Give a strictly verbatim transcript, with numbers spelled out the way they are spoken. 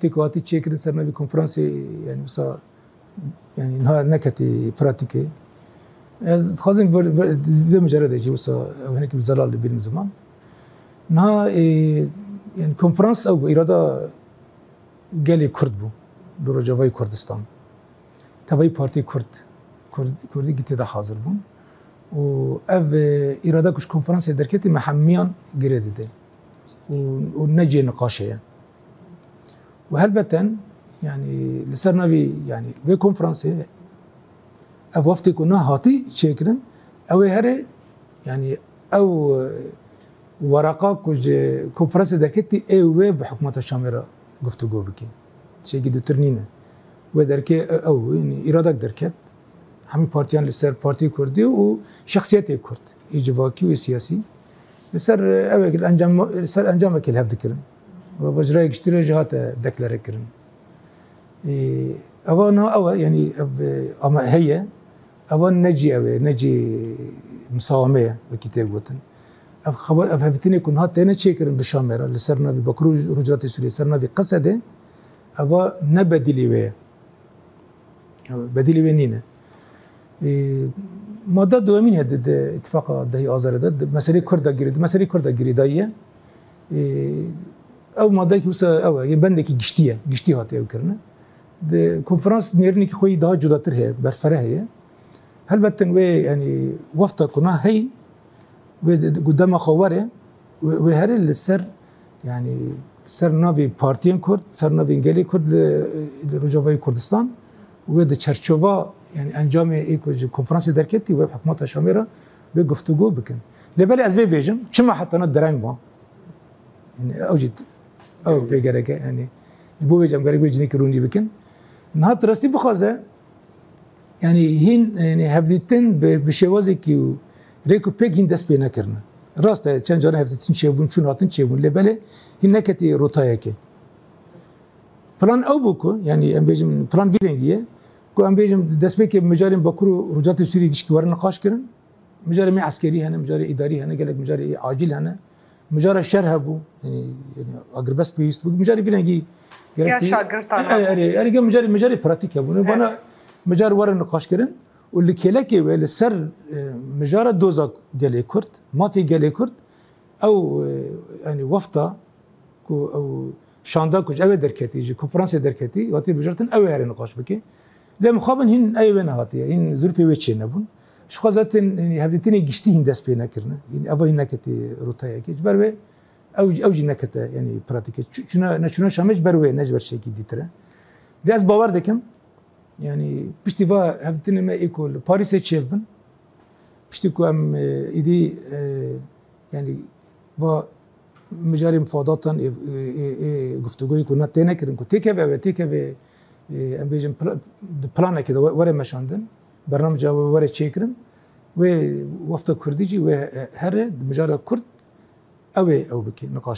Tê ku hatî çêkirin ser navê konferansê, yani wisa, yani niha neketî pratîkê. Ez dixwazim vê, vê, vê mijarê de jî wisa ew hinek bi zelal li bînim ziman. Niha, e, yani konferans ew bû, îrada gelê Kurd bû li Rojavayê Kurdistan. Tevayî partiyê Kurd, Kurd, Kurdî gî tê de hazir bûn. Û ev, e, îrada ku ji konferansê derketî me hemiyan girê dide. Û, û ne cihê niqaşê ye. Û helbeten, yani li ser navî, yani vê konferansê ev weftê ku niha hatî çêkirin, ew ê herê, yani ew, e, wereqa ku ji konferansê derketî ê wê bi hikûmeta Şamê re guftûgo bike. Tiştekî dûtir nîne. Wê derkê e-, ew, yani îradek derket. Hemî partiyan li ser Partiyê Kurdî û şexsiyetê Kurd, ê civakî û ê siyasî. Li ser, e, ew, li encam, li ser encamekê li hev dikirin. Û ji raya giştî re jî hate deklare kirin. Ê, eva niha ew e, yani ev, e, ama heye. Eva ne cî ew e, ne cî misawame ye, wekî tê gotin. Ev xebat, ev hevdîtinê ku niha têne çêkirin bi Şamê re, li ser navî Bakur û Rojhilatê Sûriyê, ser navî Qesedê, eva ne bedîlê wê ye. Bedîlê wê nîne. Ê, madde duyemîn heye di, di îtifaqa dehê Azarê de, di meselê Kurd de girê-, di meselê Kurd de girêdayî ye. Ê, ew maddeyekî wisa ew e, yê bendekî giştî ye, giştî hatiye ew kirine. Di konferans nêrînekî xwe yî daha cudatir heye, berfireh heye. Helbet wê, yani, wefta ku niha heyî, wê di, di, ku dema xwe were, wê, wê herê li ser, yani, ser navê partiyên Kurd, ser navê gelê Kurd li, li Rojavayê Kurdistan, wê di çerçova, yani, encamê ê ku ji konferansê derketî, wê bi hikûmeta Şamê re wê guftûgo bikin. Lê belê ez vê bêjim, çima heta niha dereng ma? Yani, ew jî, ew pê gerek e, yani, ji bo vê jî em gerek wê cinekî rûnî bikin. Niha tu rastî bixwaze, yani, hîn, yani, hevdîtin bi, bi şêwazekî û rêk û pêk hîn dest pê nekirine. Rast e, çend caran hevdîtin çêbûn, çûn hatin çêbûn, lê belê hîn neketî rotayekê. Plan ew bû ku, yani, em bêjin, plan vî rengî ye, ku em bêjin, destpêkê mijarên Bakur û Rojhilatê Sûriyê gişkî were niqaş kirin. Mijarê me eskerî hene, mijarê îdarî hene, gelek mijarê acîl hene. Mijara şer hebû, yani, yani agirbest pêwîst bû. Mijarê vî rengî gerek Ya şagirtan hebû. Erê, erê, mijarê, mijarê pratîk hebû. Vana mijar were niqaş kirin û li kêlekê wê li ser, e, mijara doza gelê Kurd, mafê gelê Kurd, ew, e, yani wefta ku ew şanda ku ji ew ê derketî, ji konferansê derketî, hatî bijartin ew ê herê niqaş bike. Lê mixabin hîn ew ê wê nehatiye, hîn zirûfê wê çênebûn. Ji xwe zaten, yani, hevdîtinê giştî hîn dest pê nekirine. Yani, eva hîn neketî rotayekê. Ji ber wê ew, ew jî nekete, yani, pratîke. Çu-, çûna, neçûna Şamê ji ber wê, ne ji ber şekî dîtir e. Lê ez bawer dikim, yani, piştî va hevdîtinê me ê ku li Parîsê çêbibin, piştî ku em, e, îdî, e, yani, va mijarê mifadatan, ê, ê, ê, ê guftûgoyê ku ne têne kirin, ku têkeve ew ê, têkeve, ê, em bêjin, pla-, di planekê de we-, were meşandin, bernameca we were çêkirin, wê wefta Kurdî jî wê, e, here, di mijara Kurd, ew ê ew bike, niqaş